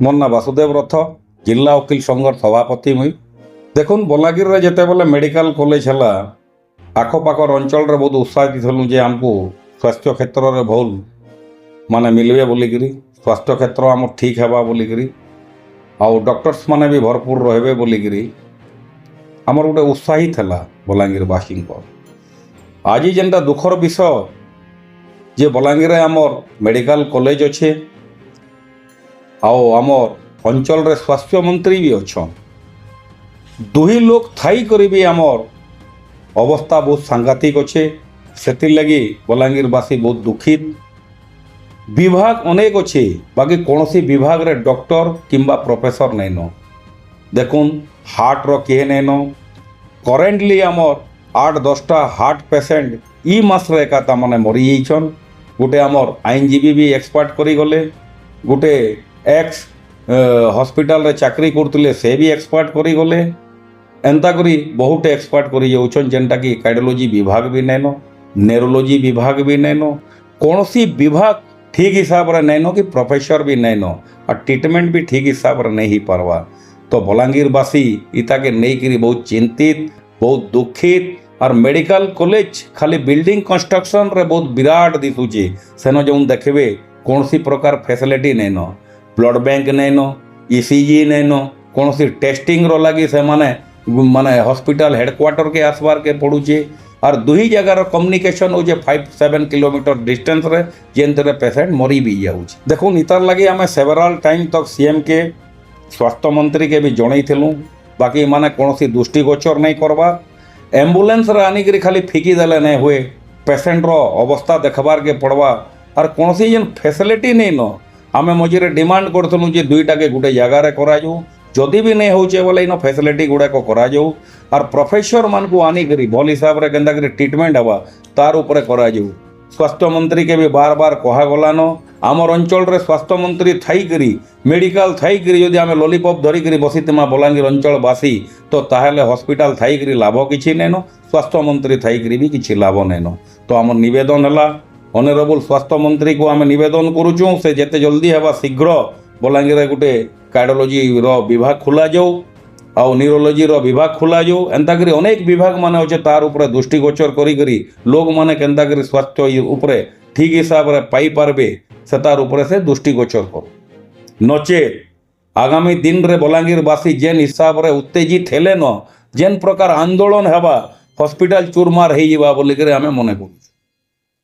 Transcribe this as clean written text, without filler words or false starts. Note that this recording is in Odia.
ମୋର୍ ନାଁ ବାସୁଦେବ ରଥ, ଜିଲ୍ଲା ଓକିଲ ସଂଘର ସଭାପତି ମୁଇଁ। ଦେଖୁନ୍, ବଲାଙ୍ଗୀରରେ ଯେତେବେଲେ ମେଡ଼ିକାଲ କଲେଜ ହେଲା, ଆଖପାଖର ଅଞ୍ଚଳରେ ବହୁତ ଉତ୍ସାହିତ ହେଲୁ ଯେ ଆମକୁ ସ୍ୱାସ୍ଥ୍ୟ କ୍ଷେତ୍ରରେ ଭୁଲ ମାନେ ମିଲବେ ବୋଲିକିରି, ସ୍ୱାସ୍ଥ୍ୟ କ୍ଷେତ୍ର ଆମର ଠିକ୍ ହେବା ବୋଲିକିରି, ଆଉ ଡକ୍ଟର୍ସ ମାନେ ବି ଭରପୁର ରହିବେ ବୋଲିକିରି ଆମର ଗୋଟେ ଉତ୍ସାହିତ ହେଲା ବଲାଙ୍ଗୀରବାସୀଙ୍କର। ଆଜି ଯେନ୍ଟା ଦୁଃଖର ବିଷୟ ଯେ ବଲାଙ୍ଗୀରରେ ଆମର୍ ମେଡ଼ିକାଲ କଲେଜ ଅଛେ ଆଉ ଆମର୍ ଅଞ୍ଚଳରେ ସ୍ୱାସ୍ଥ୍ୟମନ୍ତ୍ରୀ ବି ଅଛନ୍। ଦୁହି ଲୋକ ଥାଇ କରି ବି ଆମର୍ ଅବସ୍ଥା ବହୁତ ସାଂଘାତିକ ଅଛେ। ସେଥିର୍ଲାଗି ବଲାଙ୍ଗୀରବାସୀ ବହୁତ ଦୁଃଖିତ। ବିଭାଗ ଅନେକ ଅଛେ, ବାକି କୌଣସି ବିଭାଗରେ ଡକ୍ଟର କିମ୍ବା ପ୍ରଫେସର ନାଇଁନ। ଦେଖୁନ୍, ହାର୍ଟର କିଏ ନାଇଁନ। କରେଣ୍ଟଲି ଆମର୍ 8-10ଟା ହାର୍ଟ ପେସେଣ୍ଟ ଇ ମାସରେ ଏକା ତାମାନେ ମରିଯାଇଛନ୍। ଗୋଟେ ଆମର୍ ଆଇନଜୀବୀ ବି ଏକ୍ସପାର୍ଟ କରିଗଲେ, ଗୋଟେ ଏକ୍ସ ହସ୍ପିଟାଲରେ ଚାକିରି କରୁଥିଲେ, ସେ ବି ଏକ୍ସପାର୍ଟ କରିଗଲେ। ଏନ୍ତା କରି ବହୁତ ଏକ୍ସପାର୍ଟ କରି ଯାଉଛନ୍, ଯେନ୍ଟାକି କାର୍ଡ଼ିଓଲୋଜି ବିଭାଗ ବି ନାଇଁନ, ନ୍ୟୁରୋଲୋଜି ବିଭାଗ ବି ନାଇଁନ, କୌଣସି ବିଭାଗ ଠିକ୍ ହିସାବରେ ନାଇଁନ କି ପ୍ରଫେସର ବି ନାଇଁନ ଆଉ ଟ୍ରିଟମେଣ୍ଟ ବି ଠିକ୍ ହିସାବରେ ନେଇ ହେଇପାରବା। ତ ବଲାଙ୍ଗୀରବାସୀ ଇତାକେ ନେଇକିରି ବହୁତ ଚିନ୍ତିତ, ବହୁତ ଦୁଃଖିତ। ଆର୍ ମେଡ଼ିକାଲ କଲେଜ ଖାଲି ବିଲ୍ଡିଂ କନଷ୍ଟ୍ରକ୍ସନରେ ବହୁତ ବିରାଟ ଦିଶୁଛେ। ସେନ ଯେଉଁ ଦେଖିବେ, କୌଣସି ପ୍ରକାର ଫେସିଲିଟି ନାଇଁନ, ବ୍ଲଡ଼ ବ୍ୟାଙ୍କ ନାଇଁନ, ଇସିଜି ନାଇଁନ, କୌଣସି ଟେଷ୍ଟିଂର ଲାଗି ସେମାନେ ମାନେ ହସ୍ପିଟାଲ ହେଡ଼କ୍ୱାର୍ଟରକେ ଆସବାରକେ ପଡ଼ୁଛେ। ଆର୍ ଦୁହି ଜାଗାର କମ୍ୟୁନିକେସନ୍ ହଉଛେ 5-7 କିଲୋମିଟର ଡିଷ୍ଟାନ୍ସରେ, ଯେନ୍ଥିରେ ପେସେଣ୍ଟ ମରି ବି ଯାଉଛି। ଦେଖୁନ୍, ଇତାର ଲାଗି ଆମେ ସେଭେରାଲ ଟାଇମ୍ ତକ୍ ସିଏମ୍କେ, ସ୍ୱାସ୍ଥ୍ୟମନ୍ତ୍ରୀକେ ବି ଜଣେଇଥିଲୁ, ବାକି ଏମାନେ କୌଣସି ଦୃଷ୍ଟିଗୋଚର ନାଇଁ କରବାର୍। ଆମ୍ବୁଲାନ୍ସରେ ଆନିକିରି ଖାଲି ଫିକି ଦେଲେ ନାଇଁ ହୁଏ, ପେସେଣ୍ଟର ଅବସ୍ଥା ଦେଖବାର୍କେ ପଡ଼ବା। ଆର୍ କୌଣସି ଯେନ୍ ଫେସିଲିଟି ନେଇନ, ଆମେ ମଝିରେ ଡିମାଣ୍ଡ କରୁଥିଲୁ ଯେ ଦୁଇଟାକେ ଗୋଟେ ଜାଗାରେ କରାଯାଉ। ଯଦି ବି ନାଇଁ ହଉଛେ ବୋଲେ ଇନ ଫେସିଲିଟି ଗୁଡ଼ାକ କରାଯାଉ ଆର୍ ପ୍ରଫେସର ମାନଙ୍କୁ ଆନିକରି ଭଲ ହିସାବରେ କେନ୍ତା କରି ଟ୍ରିଟମେଣ୍ଟ ହେବା, ତାର ଉପରେ କରାଯାଉ। ସ୍ୱାସ୍ଥ୍ୟମନ୍ତ୍ରୀକେ ବି ବାର ବାର କୁହାଗଲାନ। ଆମର୍ ଅଞ୍ଚଳରେ ସ୍ୱାସ୍ଥ୍ୟମନ୍ତ୍ରୀ ଥାଇକରି, ମେଡ଼ିକାଲ ଥାଇକରି ଯଦି ଆମେ ଲଲିପପ୍ ଧରିକରି ବସିଥିମା ବଲାଙ୍ଗୀର ଅଞ୍ଚଳବାସୀ, ତ ତାହେଲେ ହସ୍ପିଟାଲ ଥାଇକରି ଲାଭ କିଛି ନାଇଁନ, ସ୍ୱାସ୍ଥ୍ୟମନ୍ତ୍ରୀ ଥାଇକରି ବି କିଛି ଲାଭ ନାଇଁନ। ତ ଆମର ନିବେଦନ ହେଲା, ଅନରେବଲ ସ୍ୱାସ୍ଥ୍ୟମନ୍ତ୍ରୀକୁ ଆମେ ନିବେଦନ କରୁଛୁଁ, ସେ ଯେତେ ଜଲ୍ଦି ହେବା ଶୀଘ୍ର ବଲାଙ୍ଗୀରରେ ଗୋଟେ କାର୍ଡ଼ିଓଲୋଜିର ବିଭାଗ ଖୋଲାଯାଉ ଆଉ ନ୍ୟୁରୋଲୋଜିର ବିଭାଗ ଖୋଲାଯାଉ। ଏନ୍ତା କରି ଅନେକ ବିଭାଗ ମାନେ ଅଛେ, ତାର ଉପରେ ଦୃଷ୍ଟିଗୋଚର କରିକରି ଲୋକମାନେ କେନ୍ତା କରି ସ୍ୱାସ୍ଥ୍ୟ ଉପରେ ଠିକ୍ ହିସାବରେ ପାଇପାରବେ, ସେ ତାର ଉପରେ ସେ ଦୃଷ୍ଟିଗୋଚର କରୁ। ନଚେତ୍ ଆଗାମୀ ଦିନରେ ବଲାଙ୍ଗୀରବାସୀ ଯେନ୍ ହିସାବରେ ଉତ୍ତେଜିତ ହେଲେନ, ଯେନ୍ ପ୍ରକାର ଆନ୍ଦୋଳନ ହେବା, ହସ୍ପିଟାଲ ଚୁରମାର ହେଇଯିବା ବୋଲିକରି ଆମେ ମନେ କରୁଛୁ।